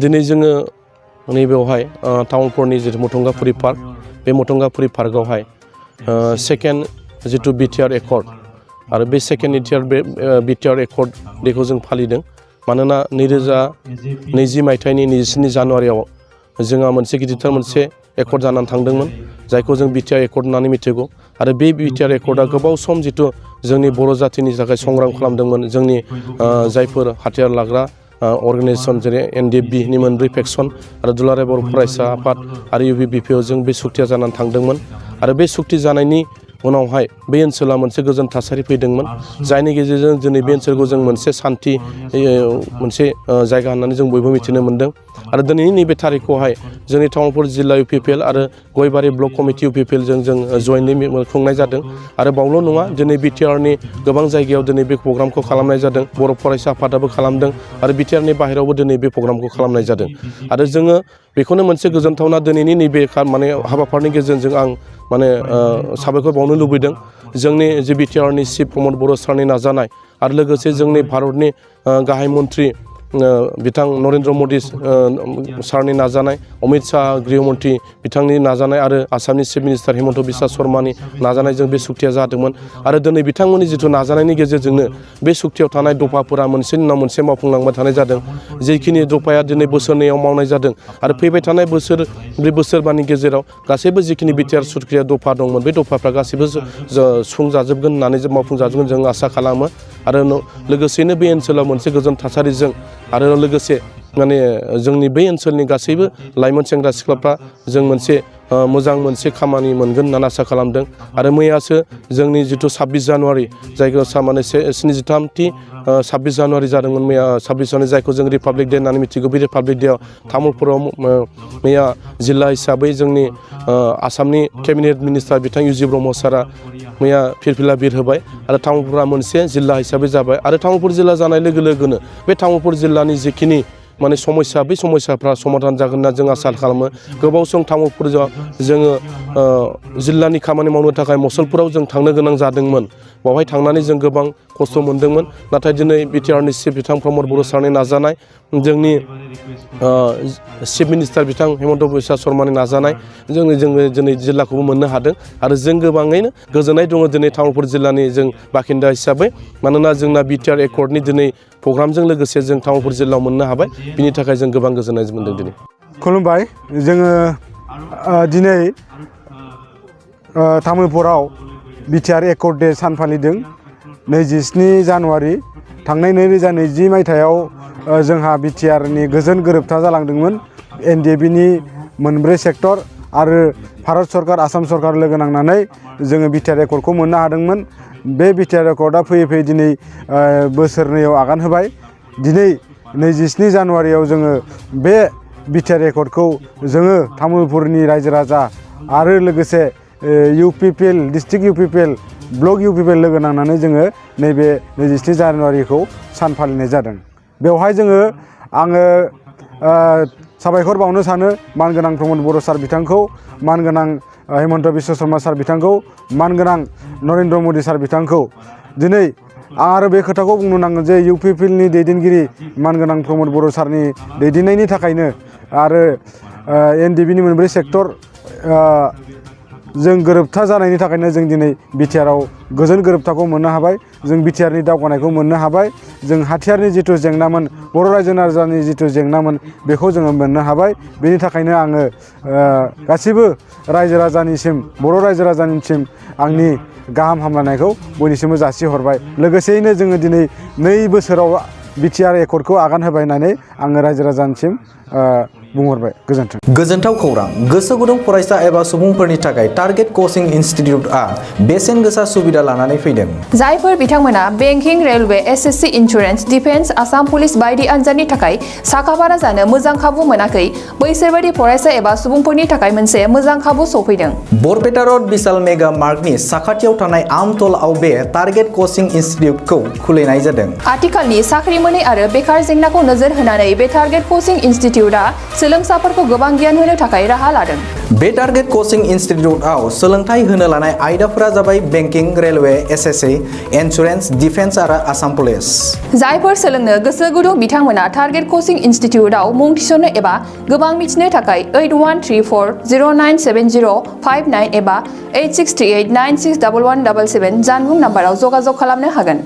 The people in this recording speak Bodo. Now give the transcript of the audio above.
दिनै जोङो नैबेवहाय तामुलपुरनि जितु मथंगाफुरि पार्क बे मथंगाफुरि पार्कआवहाय सेकेन्ड जितु बिटिआर एकर्ड आरो बे सेकेन्ड बिटिआर एकर्ड बेखौ जों फालिदों मानोना 2020 मायथाइनि 27 जानुवारियाव जोंहा मोनसे गिदिरथार मोनसे एकर्ड जानानै थांदोंमोन जायखौ जों बिटिआर एकर्ड होननानै मिथिगौ आरो बे बिटिआर एकर्डआ गोबाव सम जितु जोंनि बर' जाथिनि थाखाय संग्राम खालामदोंमोन जोंनि जायफोर हाथियार लाग्रा अर्गानाइजेसन जेरै एनडिएफबिनि मोनब्रै फेक्सन आरो दुलाराय बर' फरायसा आफाद आरो इउबिपिपिअ जों बे सुक्तिया जानानै थांदोंमोन आरो बे सुक्ति जानायनि उनावहाय बे ओनसोला मोनसे गोजोन थासारि फैदोंमोन जायनि गेजेरजों दिनै बे ओनसोलखौ जों मोनसे सान्थि मोनसे जायगा होननानै जों बयबो मिथिनो मोन्दों आरो दिनैनि नैबे थारिखखौहाय जोंनि तामुलपुर जिल्ला इउपिपिएल आरो गयबारि ब्लक कमिटि इउपिपिएलजों जों जयेन्टलि खुंनाय जादों आरो बावल' नङा दिनै बिटिआरनि गोबां जायगायाव दिनै बे प्रग्रामखौ खालामनाय जादों बर' फरायसा आफादाबो खालामदों आरो बिटिआरनि बाहेरायावबो दिनै बे प्रग्रामखौ खालामनाय जादों आरो जोङो बेखौनो मोनसे गोजोनथावना दिनैनि नैबे माने हाबाफारिनि गेजेरजों आं माने साबायखर बावनो लुबैदों जोंनि जे बिटिआरनि चिफ प्रमद बर' सारनि नाजानाय आरो लोगोसे जोंनि भारतनि गाहाय मन्त्रि बिथां नरेन्द्र मदि सारनि नाजानाय अमित शाह गृहमन्त्रि बिथांनि नाजानाय आरो आसामनि चिफ मिनिस्टार हिमन्त बिश्व शर्मानि नाजानायजों बे सुक्तिया जादोंमोन आरो दिनै बिथांमोननि जिथु नाजानायनि गेजेरजोंनो बे सुक्तियाव थानाय दफाफोरा मोनसेनि उनाव मोनसे मावफुंलांबाय थानाय जादों जेखिनि दफाया दिनै बोसोरनैयाव मावनाय जादों आरो फैबाय थानाय ब्रै बोसोरबानि गेजेराव गासैबो जिखिनि बिटिआर सुक्तिया दफा दंमोन बे दफाफ्रा गासैबो सुफुंजाजोबगोन होननानै जों मावफुंजाजोबगोन जों आसा खालामो आरो लोगोसेनो बे ओनसोलाव मोनसे गोजोन थासारिजों आरो लोगोसे माने जोंनि बै ओनसोलनि गासैबो लाइमोन सेंग्रा सिख्लाफ्रा जों मोनसे मोजां मोनसे खामानि मोनगोन होननानै आसा खालामदों आरो मैयासो जोंनि जिथु 26 जानुवारि जायखौ माने 73थि 26 जानुवारि जादोंमोन मैया 26 जानुवारि जायखौ जों रिपाब्लिक डे होननानै मिथिगौ बे रिपाब्लिक डेआव तामुलपुराव मैया जिल्ला हिसाबै जोंनि आसामनि केबिनेट मिनिस्टार बिथां इउजि ब्रह्म सारा मैया फिरफिला बिर होबाय आरो तामुलपुरा मोनसे जिल्ला हिसाबै जाबाय आरो तामुलपुर जिल्ला जानाय लोगो लोगोनो बे तामुलपुर जिल्लानि जिखिनि माने समस्या बै समस्याफ्रा समाधान जागोन होनना जों आसा खालामो गोबाव सम तामुलपुराव जोङो जिल्लानि खामानि मावनो थाखाय मसलपुराव जों थांनो गोनां जादोंमोन बावहाय थांनानै जों गोबां खस्थ' मोनदोंमोन नाथाय दिनै बिटिआरनि चिफ बिथां प्रमद बर' सारनि नाजानाय जोंनि चिफ मिनिस्टार बिथां हिमन्त बिश्व शर्मानि नाजानाय जोङो दिनै जिल्लाखौबो मोननो हादों आरो जों गोबाङैनो गोजोननाय दङ दिनै तामुलपुर जिल्लानि जों बाखिन्दा हिसाबै मानोना जोंना बिटिआर एकर्डनि दिनै प्रग्रामजों लोगोसे जों तामुलपुर जिल्लायाव मोननो हाबाय बिनि थाखाय जों गोबां गोजोननाय मोन्दों दिनै खुलुमबाय जोङो दिनै तामुलपुराव बिटिआर एकर्ड डे सान फालिदों 27 जानुवारि थांनाय 2020 मायथाइयाव जोंहा बिटिआरनि गोजोन गोरोबथा जालांदोंमोन एनडिएफबिनि मोनब्रै सेक्टर आरो भारत सरकार आसाम सरकार लोगो नांनानै जोङो बिटिआर एकर्डखौ मोननो हादोंमोन बे बिटिआर एकर्डआ फैयै फैयै दिनै बोसोरनैयाव आगान होबाय दिनै 27 जानुवारियाव जोङो बे बिटिआर एकर्डखौ जोङो तामुलपुरनि रायजो राजा आरो लोगोसे UPPL district UPPL block UPPL लोगो नांनानै जोङो नैबे 27 जानुवारिखौ सान फालिनाय जादों बेवहाय आङो साबायखर बावनो सानो मानगोनां प्रमद बर' सार बिथांखौ मानगोनां हिमन्त बिश्व शर्मा सार बिथांखौ मानगोनां नरेन्द्र मदि सार बिथांखौ दिनै आं आरो बे खोथाखौ बुंनो नांगोन जे इउपिपिएलनि दैदेनगिरि मानगोनां प्रमद बर' सारनि दैदेननायनि थाखायनो आरो एनडिएफबिनि मोनब्रै सेक्टर जों गोरोबथा जानायनि थाखायनो जों दिनै बिटिआराव गोजोन गोरोबथाखौ मोननो हाबाय जों बिटिआरनि दावगानायखौ मोननो हाबाय जों हाथियारनि जिथु जेंनामोन बर' रायजो राजानि जिथु जेंनामोन बेखौ जोङो मोननो हाबाय बेनि थाखायनो आङो गासिबो रायजो राजानिसिम बर' रायजो राजानिसिम आंनि गाहाम हामलायनायखौ बयनिसिमबो जासिहरबाय लोगोसेयैनो जोङो दिनै 2 बोसोराव बिटिआर एकर्डखौ आगान होबाय होननानै आङो रायजो राजानिसिम बुंहरबाय गोजोन्थों गोजोनथाव खौरां गोसो गुदुं फरायसा एबा सुबुंफोरनि थाखाय टारगेट कचिं इनस्टिट्यूटआ बेसेन गोसा सुबिदा लानानै फैदों जायफोर बिथांमोना banking railway SSC insurance defence Assam police बायदि आनजादनि थाखाय साखाफारा जानो मोजां खाबु मोनाखै बैसोर बायदि फरायसा एबा सुबुंफोरनि थाखाय मोनसे मोजां खाबु सफैदों बरपेटा रोड विशाल मेगा मार्टनि साखाथियाव थानाय आमतलाव बे टारगेट कचिं इनस्टिट्यूटखौ खुलिनाय जादों आथिखालनि साख्रि मोनै आरो बेकार जेंनाखौ नोजोर होनानै बे टारगेट कचिं इनस्टिट्यूटआ सोलोंसाफोरखौ गोबां गियान होनो थाखाय राहा लादों। बे टारगेट कचिं इनस्टिट्यूटआव सोलोंथाइ होनो लानाय आयदाफोरा जाबाय banking, railway, SSC, insurance, defence आरो आसाम पुलिस। जायफोर सोलोंनो गोसो गुदुं बिथांमोना टारगेट कचिं इनस्टिट्यूटआव मुं थिसननो एबा गोबां मिथिनो थाखाय 8134097059 एबा 8638961177 जानबुं नाम्बाराव जगाजग खालामनो हागोन।